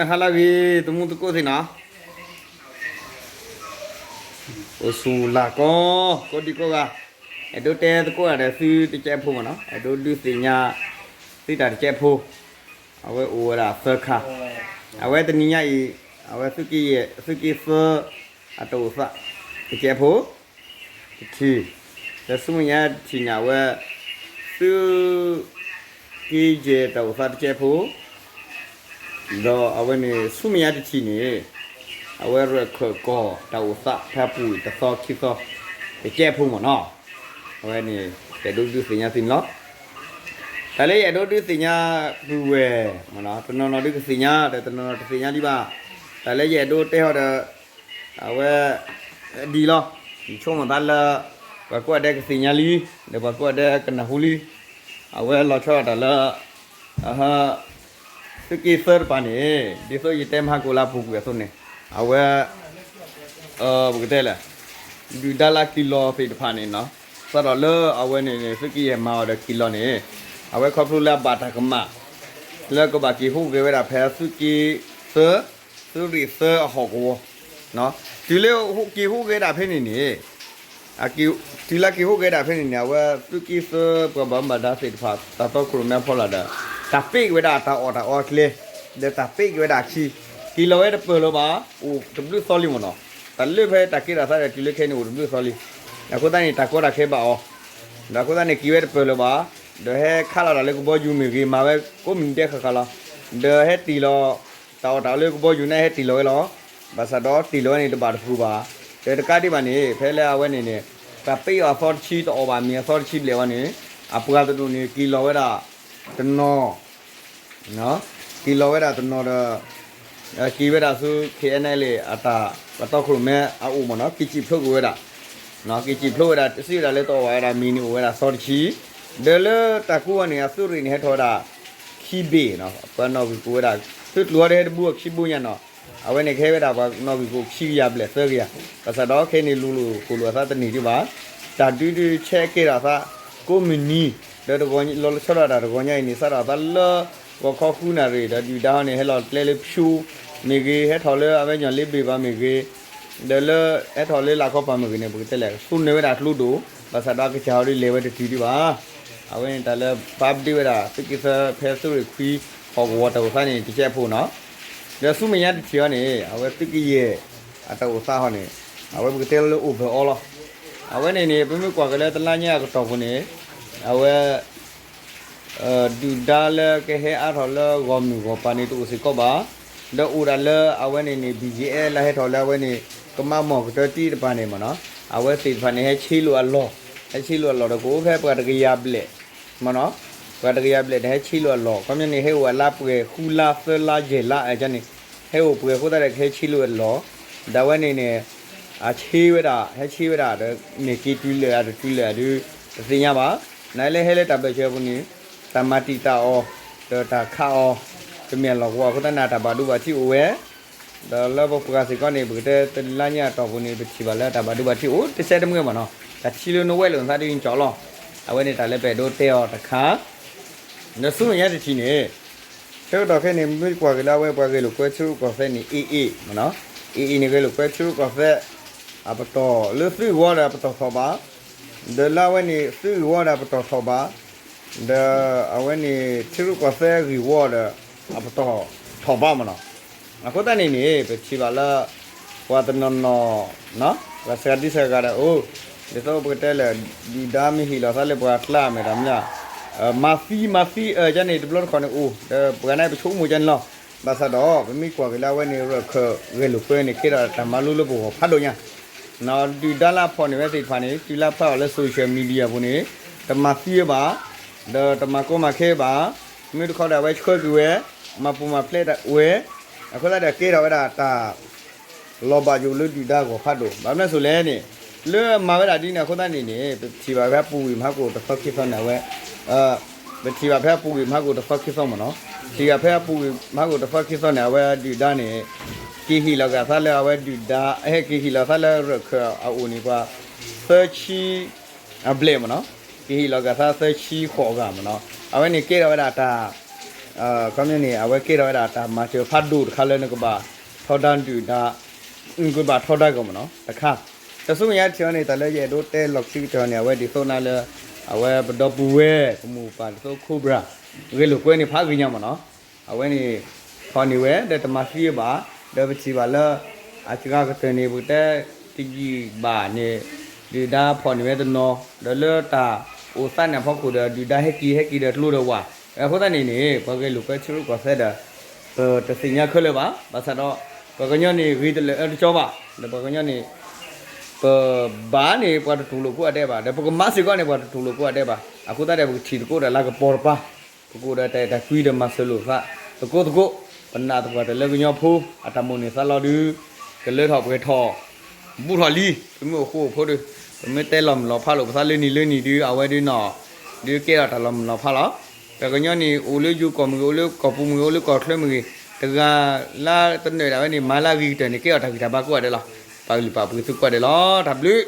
ဟါလၢအဂ့ၤ သမူသကိးသ့ၣ်နီၤ, အိၣ်ဆူၣ်လၢ်ကီ, ကိးဒံကိးဂၤ, အဲၣ်ဒိးတဲသကိးဂၤဒီးသုတကဲဖိမ့ၢ်နီၤ, အဲၣ်ဒိးဒုးသ့ၣ်ညါ သုတၢ်တကဲဖိ, အဝဲအိၣ်ဝဲဒၣ်သၢခါ, အဝဲတနံၤညါအံၤ, အဝဲသုးက့ယဲၢ် သုးက့သၢ အတၢ်အိၣ်သး တကဲဖိ တထံၣ်, ဒီးဆူမဲာ်ညါတထံၣ်န့ၣ် အဝဲ သုးက့ယဲၢ်တၢ်အိၣ်သးတကဲဖိ, ဒီးအဝဲန့ၣ် ဆူမဲာ်ညါတထံၣ်န့ၣ် အဝဲရၢၢ်ခၢၣ်ကီၢ်တၢ်အိၣ်သး ဖဲအပူၤတသီခံသီ တကဲဖိမ့ၢ်နီၤ, အဝဲန့ၣ် ယအဲၣ်ဒိးဒုးသ့ၣ်ညါသုန့ၣ်လီၤ. တၢ်လၢယအဲၣ်ဒိးဒုးသ့ၣ်ညါပုၢ်ဝဲၢ်မ့ၢ်နီၤ, တနီၤနီၤဒုးကသ့ၣ်ညါ ဒီးတနီၤနီၤတသ့ၣ်ညါဒံးဘၣ်, တၢ်လၢယအဲၣ်ဒိးတဲဟီဒီး အဝဲ ဒ်လီၤ, ယဆိကမိၣ်သးလၢ ပှၤကိးဂၤဒဲးကသ့ၣ်ညါလံ, ဒီးပှၤကိးဂၤဒဲးကနၢ်ဟူလံ, အဝဲလီၤဆီဒၣ်တၢ်လၢ သုးက့သၢတပၤန့ၣ် ဒ်သိးယတဲမဟါကိးလၢအပူၤကွံာ်အသိးန့ၣ် အဝဲ ပကတဲလဲၣ် ဒုၣ်ဒါလၢက့ၤလီၤသ့ၣ်တဖၣ်န့ၣ်နီၤ, စးထီၣ်လၢအဝဲန့ၣ်န့ၣ် သုးက့ယဲၢ်မၤအီၤဒီးက့ၤလီၤန့ၣ် အဝဲခီဖျိလၢအဘၣ်တၢ်ကမၣ် လၢကဘၣ်က့ၤဟူးဂဲၤဝဲဒၣ်ဖဲသုးက့သၢ သုးရ့ၣ်သၢအဟီၣ်ကဝီၤ, တုၤလၢက့ၤဟူးဂဲၤဒၣ်ဖဲန့ၣ်န့ၣ် တုၤလၢက့ၤဟူးဂဲၤဒၣ်ဖဲန့ၣ်န့ၣ် အဝဲသုးက့သၢပှၤဘၣ်မူဘၣ်ဒါသ့ၣ်တဖၣ် တၢ်တီခိၣ်ရိၣ်မဲအဖီလာ်ဒီး တၢ်ပ့ၢ်က့ၤဝဲဒၣ်တၢ်အီၣ်တၢ်အီအကျဲ, ဒီးတၢ်ပ့ၢ်က့ၤဝဲဒၣ်အခံ, က့ၤလီၤဝဲတပၢၢ်လၢၤဘၣ်, အိၣ်တဘျုးသီလံမ့ၢ်နီၤ, တၢ်လၢဖဲတၢ်ကဲထီၣ်သးဒီးတုၤလၢခဲအံၤန့ၣ်အိၣ်တဘျုးသီလံ, အဃိသတးန့ၣ် တၢ်ကီတၢ်ခဲဘၣ်အီၤ, ဒီးအဃိသတးန့ၣ် က့ၤဝဲတပၢၢ်လၢၤဘၣ်, ဒီးဟဲခးလီၤတၢ်လၢကဘီယူၤမ့ၢ်ဂ့ၤ မၤဝဲကိးမုၢ်နံၤဒဲးဃၣ်ဃၣ်လီၤ, ဒီးဟဲတ့ၢ်လီၤ တၢ်အီၣ်တၢ်အီလၢကဘီယူၤန့ၣ် ဟဲတ့ၢ်လီၤဝဲလီၤ. ဘၣ်ဆၣ်ဒီးတ့ၢ်လီၤဝဲန့ၣ်တဘၣ်တပူၤဘၣ်. ဒီးတကးဒံးဘၣ်န့ၣ် ဖဲလၢအဝဲန့ၣ်န့ၣ် တၢ်ပ့ၢ်အီၤအသီတဆံတအီၣ်ဘၣ်မ့ၢ်အသီတဆံဘျဲၣ်ဝဲန့ၣ် အပှၤတဒူၣ်န့ၣ် က့ၤလီၤဝဲဒၣ်တနီၤ က့ၤလီၤဝဲဒၣ်တနီၤဒီး က့ၤဝဲဒၣ်ဆူ KNLA အတၢ်ပတီၢ်ခိၣ်ရိၣ်မဲအအိၣ်မ့ၢ်နီၤ က့ၤစံၣ်ဖျိးကွံာ်ဝဲဒၣ် က့ၤစံၣ်ဖျိးဝဲဒၣ် စံးဝဲဒၣ်လၢတအီၣ်ဘၣ်ဝဲဒၣ်မ့ၢ်န့ၣ်အိၣ်ဝဲဒၣ်သီတဆံ, ဒီးလၢတၢ်ကူဝဲန့ၣ် အသုးရ့ၣ်န့ၣ် ဟဲထီၣ်ဝဲဒၣ် ခံဘ့ၣ်နီၤ ပှၤနီၣ်ဂံၢ်ကိၣ်ဝဲဒၣ် သုးကျိၤအီၤဒီးဟဲတဘိခံဘိညါနီၤ, အဝဲန့ၣ်ကဟဲဝဲဒၣ်ပှၤနီၣ်ဂံၢ်ကိၣ်ခံကယၤဘျဲၣ်သၢကယၤ, ဘၣ်ဆၣ်ဒီးခဲအံၤန့ၣ် လူၤလိာ်ဃိာ်လိာ်အသးတန့ၢ်ဒံးဘၣ်, တၢ်ဒုးဒုးဆဲးကဲထီၣ်အသး ကိးမုၢ်နံၤ, ဒီးတဂီၤလီၤဆီဒၣ်တၢ်တဂီၤညါအံၤန့ၣ် စးထီၣ်အသးလၢ ဂီၤခီဃုနၣ်ရံၣ် ဒီးဒုၣ်ဒါဟီန့ၣ် ဟဲလီၤကျဲလၢဖၠိမ့ၢ်ဂ့ၤ, ဟဲထီၣ်လၢအဝဲညီလ့ဘ့ၣ်ပၤမ့ၢ်ဂ့ၤ, ဒီးလၢဟဲထီၣ်လၢလၢ်ခီပၤမ့ၢ်ဂ့ၤန့ၣ် ပကတဲလဲၣ် သူနၢၤဝဲဒၣ်ကျိဒိၣ်, ဘၣ်ဆၣ်ဒီးအကစၢ်ဟီဒုးလဲၤဝဲတတုၤဒံးဘၣ်. အဝဲန့ၣ်တၢ်လၢပာ်ပဒ့ဝဲဒၣ် သုးက့သၢဖဲသုးရ့ၣ်ခွံ ဟီၣ်ကဝီၤတၢ်အိၣ်သးန့ၣ် တကဲးဖိနီၤ, ဒီးဆူမဲာ်ညါတထံၣ်အီၤန့ၣ် အဝဲသုးက့ယဲၢ်အတၢ်အိၣ်သးဟီန့ၣ် အဝဲပကတဲလၢ overall လီၤ. အဝဲန့ၣ်န့ၣ် ပမ့ၢ်ကွၢ်က့ၤလၢတလါညါအကတီၢ်ပူၤန့ၣ် အဝဲ ဒုၣ်ဒါလၢကဟဲအါထီၣ်လၢဂီၢ်မုၢ်ဂီၢ်ပၤန့ၣ် တအိၣ်စ့ၢ်ကီးဘၣ်. ဒီးအိၣ်ဒၣ်လၢအဝဲန့ၣ်န့ၣ် BGF လၢဟဲထီၣ်လၢအဝဲန့ၣ် ကမၤမီၢ်ကတၢၢ်တံၢ်တပၤန့ၣ်မ့ၢ်နီၤ, အဝဲသ့ၣ်တဖၣ်န့ၣ် ဟဲဆ့လိာ်အလီၢ်, ဟဲဆ့လိာ်အလီၢ်ဒီးကအိၣ်ဖဲပှၤတကယၤဘျဲၣ် မ့ၢ်နီၤ, ပှၤတကယၤဘျဲၣ်န့ၣ် ဟဲဆ့လိာ်အလီၢ်, ခီပညီန့ၣ် ဟဲအိၣ်အလါပှဲၤ ဃုလါ သၢလါ ယဲၢ်လါ အကန့ၣ် ဟဲအိၣ်ပှဲၤအဃိသတးဒီး ကဟဲဆ့လိာ်အလီၢ်, ဒီးအဝဲန့ၣ်န့ၣ် အဆ့ဝဲဒၣ် ဟဲဆ့ဝဲဒၣ်ဒီး မ့ၢ်က့ၤတုၤလၢအတတုၤလၢအဒုး တသ့ၣ်ညါဘၣ်. နလၢဟဲလၢတၢ်ဘၢၣ်စၢၤအပူၤန့ၣ် တၢ်မၤတံာ်တာ်အီၤ ဒီးတၢ်ခးအီၤ တမ့ၢ်အလီၢ်ကဝီၤအဃိသတးန့ၣ် တၢ်ဘၣ်ဒိဘၣ်ထံးအိၣ်ဝဲ ဒီးလၢပပှၤစ့ၢ်ကီးန့ၣ် ပကတဲတလါညါအတီၢ်ပူၤန့ၣ် ပထံၣ်ဘၣ်လၢတၢ်ဘၣ်ဒိဘၣ်ထံးအိၣ်တစဲးတမှဲဘၣ်နီၤ, တၢ်ထံလၢနဝဲလိာ်နသးဒ်ကၠီလီၤ. အဝဲန့ၣ်တၢ်လၢပအဲၣ်ဒိးတဲအီၤတခါ, ဒီးဆူမဲာ်ညါတထံၣ်န့ၣ် ဆၢကတီၢ်ခဲအံၤန့ၣ် မ့ၢ်ကွၢ်က့ၤလၢအဝဲပှၤဂဲၤလိာ်ကွဲထံရူၢ်ကီၢ်သဲးန့ၣ် AA မ့ၢ်နီၤ, AA န့ၣ် ဂဲၤလိာ်ကွဲထံရူၢ်ကီၢ်သဲး အပတီၢ်လၢသုးဂီၤဒီးအပတီၢ်ထီၣ်ဘး, ဒီးလၢအဝဲန့ၣ် သုးဂီၤဒီးအပတီၢ်ထီၣ်ဘး, ဒီးအဝဲန့ၣ် ထံရူၢ်ကီၢ်သဲးဂ့ၢ်ဝီဒီး အပတီၢ်ထီၣ်ဘးမ့ၢ်နီၤ. အဃိသတးန့ၣ်န့ၣ် ပထံၣ်ဘၣ်လၢ ပှၤတနီၤနီၤ ပှၤစှၤဒံစှၤဂၤဒီးအိၣ်, ဒ်သိးပကတဲလၢ ဒုၣ်ဒါမ့ၢ်ဟ့ၣ်လီၤသးလၢပှၤကျါမ့ၢ်တၢ်မနုၤ, မၤသံမၤသံအၢၣ်ကန့ၣ် တဘျီတခီၣ်န့ၣ်အိၣ်, ဒီးပှၤန့ၣ်ပဆိကမိၣ်ကန့ၣ်လီၤ. ဘၣ်ဆၣ်ဒီး ပမ့ၢ်ကွၢ်က့ၤလၢအဝဲန့ၣ် ရၢၢ်ခၢၣ်ဂဲၤလိာ်ကွဲန့ၣ် ကဲထီၣ်တၢ်မၤလိလၢပဂီၢ်ဖးဒိၣ်ညါ ဒုၣ်ဒါလၢအဖီၣ်န့ၢ်ဝဲသ့ၣ်တဖၣ်န့ၣ် တုၤလၢအဖျါအီၤလၢ social media အပူၤန့ၣ် တမၤသံဝဲဘၣ်, ဒီးတမၤကီမၤခဲဘၣ်, မ့ၢ်တခီဒီးအဝဲဆှၢက့ၤဝဲ, မၤပူၤမၤဖျဲးဝဲ, အဃိသတးဒီးကဲထီၣ်ဝဲဒၣ်တၢ် လီၤဘၣ်ယိၣ်လၢဒုၣ်ဒါဂီၢ်ဖးဒိၣ်, ဘၣ်မနုၤအဃိလဲၣ်န့ၣ်, လၢအမၤဝဲဒၣ်ဒ်န့ၣ်အဃိသတးန့ၣ်န့ၣ် ပထံၣ်ဘၣ်ဖဲပူၤဝံၤမဟါကအိၣ်တသီခံသီန့ၣ် အဝဲ ပထံၣ်ဘၣ်ဖဲအပူၤကွံာ်မဟါကိၣ်တသီခံသီမ့ၢ်နီၤ, ထံၣ်ဘၣ်ဖဲအပူၤကွံာ်မဟါကိၣ်တသီခံသီန့ၣ် အဝဲဒုၣ်ဒါန့ၣ် က့ၤဟ့ၣ်လီၤက့ၤအသးလၢအဝဲဒုၣ်ဒါ ဟဲက့ၤဟ့ၣ်လီၤသးလၢရခၢၣ်အအိၣ်န့ၣ်ပှၤ သၢဆံ အဘျဲၣ်မ့ၢ်နီၤ, က့ၤဟ့ၣ်လီၤက့ၤသးသၢဆံဃိးဂၤမ့ၢ်နီၤ, အဝဲန့ၣ်ကဲထီၣ်ဝဲဒၣ်တၢ် ခီပညီန့ၣ် အဝဲကဲထီၣ်ဝဲဒၣ်တၢ်မၤစၢၤဖးဒိၣ်တခါလၢနကဘၣ်ထီဒါဒုၣ်ဒါ နကဘၣ်ထီဒါက့ၤမ့ၢ်နီၤ တခါ, တဆူမဲာ်ညါထံၣ်အီၤန့ၣ် တၢ်လၢယအဲၣ်ဒိးတဲလီၤခံကတၢၢ်န့ၣ် အဝဲဒ်သိးနၤလၢ အဝဲပဒီပုၢ်ဝဲၢ် ပမိၢ်ပပၢ်ဒ်သိး Cobra ဂဲၤလိာ်ကွဲန့ၣ်ဖးဂ့ၤညါမ့ၢ်နီၤ, အဝဲန့ၣ် ဖီၣ်န့ၢ်ဝဲ ဒီးတမၤသံဘၣ်, ဒီးပထံၣ်ဘၣ်လၢ အစှၤကတၢၢ်န့ၣ် ပကတဲတယံာ်ဘၣ်န့ၣ် ဒုၣ်ဒါဖီၣ်န့ၢ်ဝဲတနီၤ, ဒီးလၢတၢ်အိၣ်သးန့ၣ်အဖီခိၣ်ဒီး ဒုၣ်ဒါဟဲက့ၤဟဲက့ၤဒီးကျိဒီးဝၣ်, အဃိသတးန့ၣ်န့ၣ် ပှၤဂဲၤလိာ်ကွဲဆၢကတီၢ်သဲဒီး ပတသ့ၣ်ညါခဲလၢာ်ဘၣ်, ဘၣ်ဆၣ်ဒီး ပှၤကညီန့ၣ်ဂ့ၤတလၢာ်အၢတကၠီဘၣ်, ဒီးပှၤကညီန့ၣ် ပဘါန့ၣ် ပှၤတတူၢ်လိာ်ကိးဂၤဒဲးဘၣ်, ဒီးပကမၤစ့ၢ်ကီးန့ၣ် ပှၤတတူၢ်လိာ်ကိးဂၤဒဲးဘၣ်, အဃိသတးဒီး ပကထံၣ်သကိးဒီးလၢကပီၤတပၤ, ပကအိၣ်ဒီးတၢ်အဲၣ်တၢ်ကွံဒီးမၤစၢၤလိာ်သး သကိးသကိး, ပနာ်သပှၢ်တၢၢ်လၢကညီဖိ အတၢ်မိၣ်န့ၢ်သးလီၤဒုး ကလၢထီၣ်ပှဲၤထီၣ် ဘူးထီၣ်လံ, ပမ့ၢ်အိၣ်ဃူအိၣ်ဖိးဒီး ပမ့ၢ်တဲလီၤမုၢ်လီၤဖးလိာ်ပသးလၢနံၤလၢနံၤဒုး အဝဲဒုးနီၤ, ဒုးကဲထီၣ်တၢ်လီၤမုၢ်လီၤဖးလီၤ. ပှၤကညီန့ၣ် အိၣ်လၢယိၤကီၢ်မ့ၢ်ဂ့ၤ, အိၣ်လၢကီၢ်ပူၤမ့ၢ်ဂ့ၤ, အိၣ်လၢကီၢ်ချၢမ့ၢ်ဂ့ၤ, တဂၤလၢတနၢၤဒၣ်ဝဲန့ၣ် မၤလၢအဂ့ၤကတၢၢ်န့ၣ် ကဲထီၣ်တၢ်ဂံၢ်တၢ်ဘါကိးဂၤဒဲးလီၤ. ပာ်လုၢ်ပာ်ပှ့ၤသုကိးဂၤဒဲးလီၤ. တၢ်ဘျုး